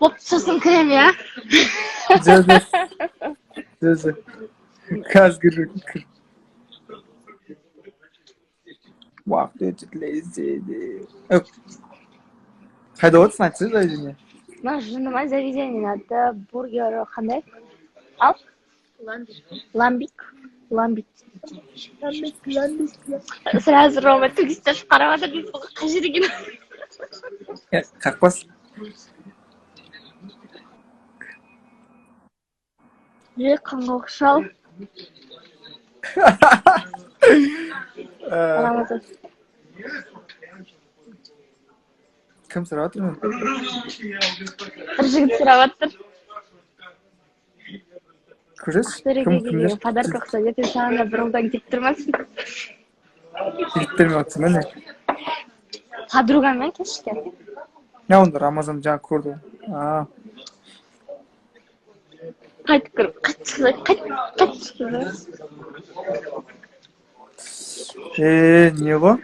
Бопты, сосын кірем, иә? Жоқ, жоқ. Жоқ, жоқ. Қазір кір, кір. Уақыт өтеді лезде. Қайда отырсың, айтсайшы заведение. Мына жыныма заведениенің аты бургер қандай? Ал? Ламбик. Ламбик. Ламбик. Сразу Рома турист ашып қарап жатыр дейсің ғой, қай жер екен? Е, қақпас. Е, қаңғалық шал. Рамазан. Кім сұрап жатыр мені? Бір жігіт сұрап жатыр. Көресіз? Ақтөреге Кім, кімдер? келген подарка ұқсап, ертең саған да бір ұлдан келіп тұрмасын. Жігіттермен отырсың ба, не? Подругамен кешке. Не, онда Рамазан жаңа көрді ғой. А, Қайтып кіріп, қайтып шықты, қайтып, қайтып шықты. Е, не ғой?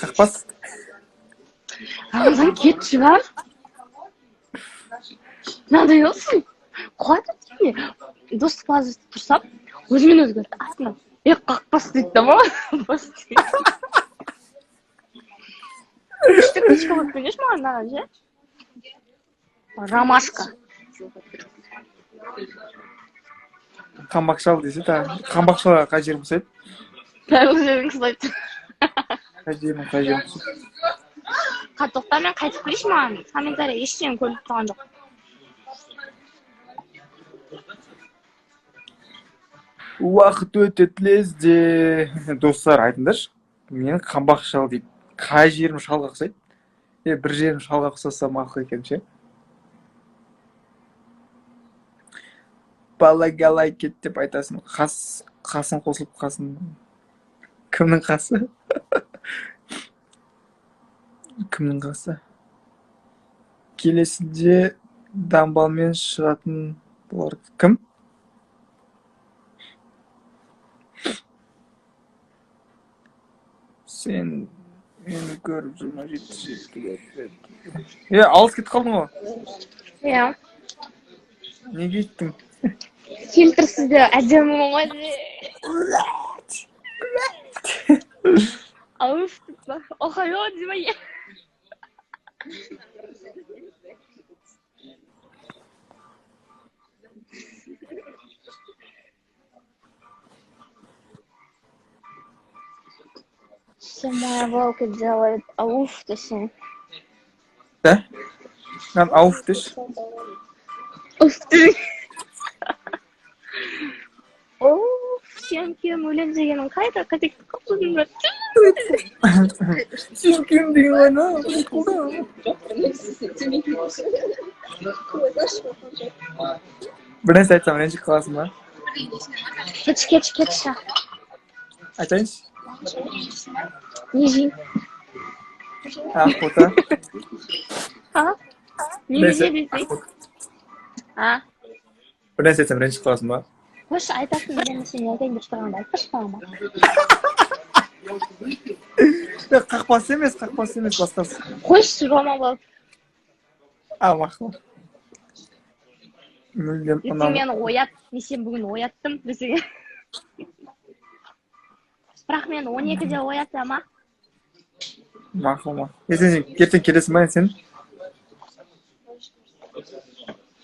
Қақпас. Рамазан, кетші бар. Мынандай болсын. Қуады тебе. Достық плазасында тұрсам, өзімен өзі келді артынан. Е, қақпас дейді да маған. Бас дейді. Күшті кличка қойып беріңдерші маған мынаған ше. Ромашка. Қамбақ шал десе тағы. Қамбақ шалға қай жерім ұқсайды? Барлық жерің ұқсайды. Қай жерім, қай жерім ұқсайды? Тоқта, мен қайтып келейінші, маған комментарий ештеңе көрініп тұрған жоқ. Уақыт өтеді лезде. Достар, айтыңдаршы, мені қамбақ шал дейді. Қай жерім шалға ұқсайды? Е, бір жерім шалға ұқсаса мақұл екен ше. Балагалай кет деп айтасың. Қас, қасың қосылып қасың. Кімнің қасы? Кімнің қасы? Келесіде дамбалмен шығатын бұлар кім? Сен мені көріп 27. Е, алыс кетіп қалдың ғой. Иә. Неге өйттің? Фильтрсіз де әдемімін ғой. Ауф деп па? Охайо дей ма? Все, моя волка делает ауф десең. Да? Мынаны ауф деші. Уф десең. Оф, сен күйеуім өлем дегенің қайда? Қайда кетіп қалдың ба? Сен күйеуім деген ғой, на? Бір нәрсе айтсам, ренжіп қаласың ба? Кетші, кетші, кетші. Айтайыншы. Не жеймін? Ақбота. А? Не Нәрсе- же десең? А? Бір нәрсе айтсам, ренжіп қаласың ба? Қойшы, айтасың деген сен не айтайын деп тұрғанды айтпашы маған. Е, қақпас емес, қақпас емес, басқасы. Қойшы, Рома болып. А, мақұл. Мүлдем Ертең ұнамады. мені оят, мен сені бүгін ояттым десең. Бірақ мені 12-де оята ма? Мақұл, мақұл. Ертең сен, ертең келесің ба сен?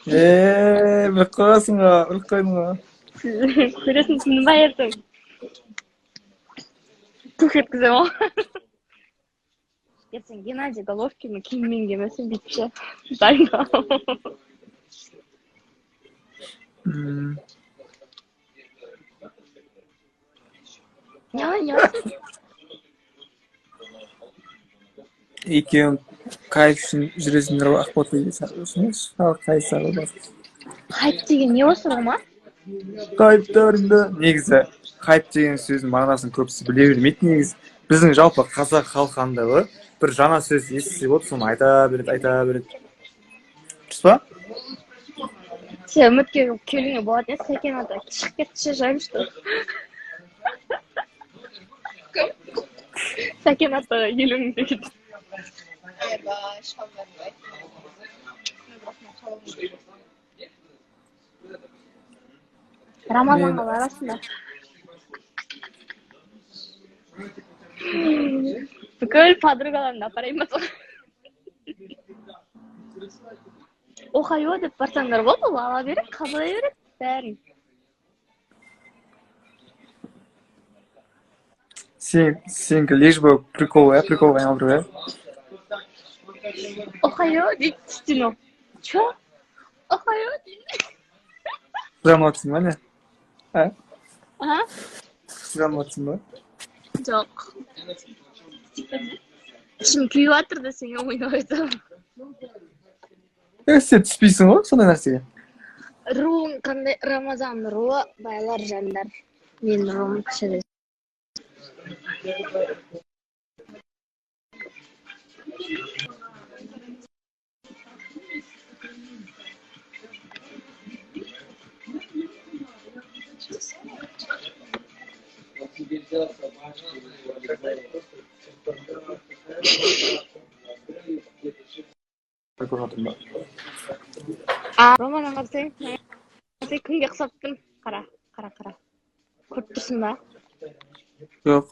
Е, біліп қоясың ғой, біліп қойдың ғой. Көресің түсіндің ба ертең? Тух еткіземін ғой. Ертең Геннадий Головкиннің киімімен келмесем бүйтіп ше. Дайындал. Не, не? Екеуің кайф үшін жүресіңдер ғой, Ақбота қайсы бас. Хайп деген не осы, Рома? Хайптарыңды. Негізі хайп деген сөздің мағынасын көбісі біле бермейді негізі. Біздің жалпы қазақ халқы андай ғой, бір жаңа сөз естісе болды, соны айта береді, айта береді. Дұрыс па? Сен үмітке келуіңе болады, не Сәкен ата шығып кетті ше, жаль, что. Сәкен ата келуіңе кетті. Айбай, шалбарымды айттым. Бірақ мен қаламын. Рамазанға барасың ба? Бүкіл подругаларымды апарайын ба соған? Охайо деп барсаңдар болды, ол ала береді, қабылдай береді бәрін. Сенікі лишь бы прикол, иә, приколға айналдыру, иә. Охайо дейді түстен ол. Че? Охайо дейді. Қызғанып жатрсың ба, не? А? А? Қызғанып жатрсың ба? Жоқ. Ішім күйіп жатыр десең, ойнап айтамын. Е, сен түспейсің ғой сондай нәрсеге. Руың қандай? Рамазан руы байлар жандар. Менің руым кіші. Прикол жатырмын ба? А, Романнан қарасаң, сен кімге ұқсап тұрмын? Қара, қара, қара. Көріп тұрсың ба? Жоқ.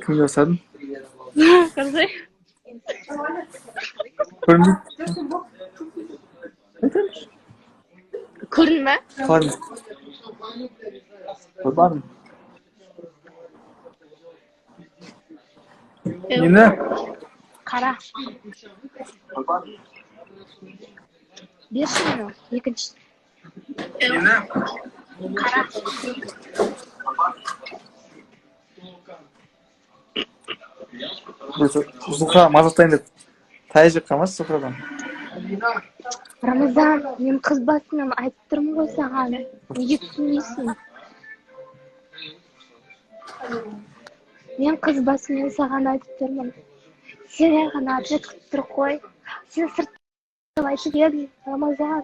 Кімге ұқсадың? Қарасай. Көрінбейді. Көрдің ба? Қалай? Көрмедім. Нені? Қара. Берші мені екінші. Нені? Қара. Зухра мазақтайын деп таяқ жеп қалмашы Зухрадан. Рамазан, мен қыз басынан айтып тұрмын ғой саған. Неге түсінбейсің? Мен қыз басымен саған айтып тұрмын. Сен ғана ответ күтіп тұр қой. Сен сырттан айтып едің, Рамазан.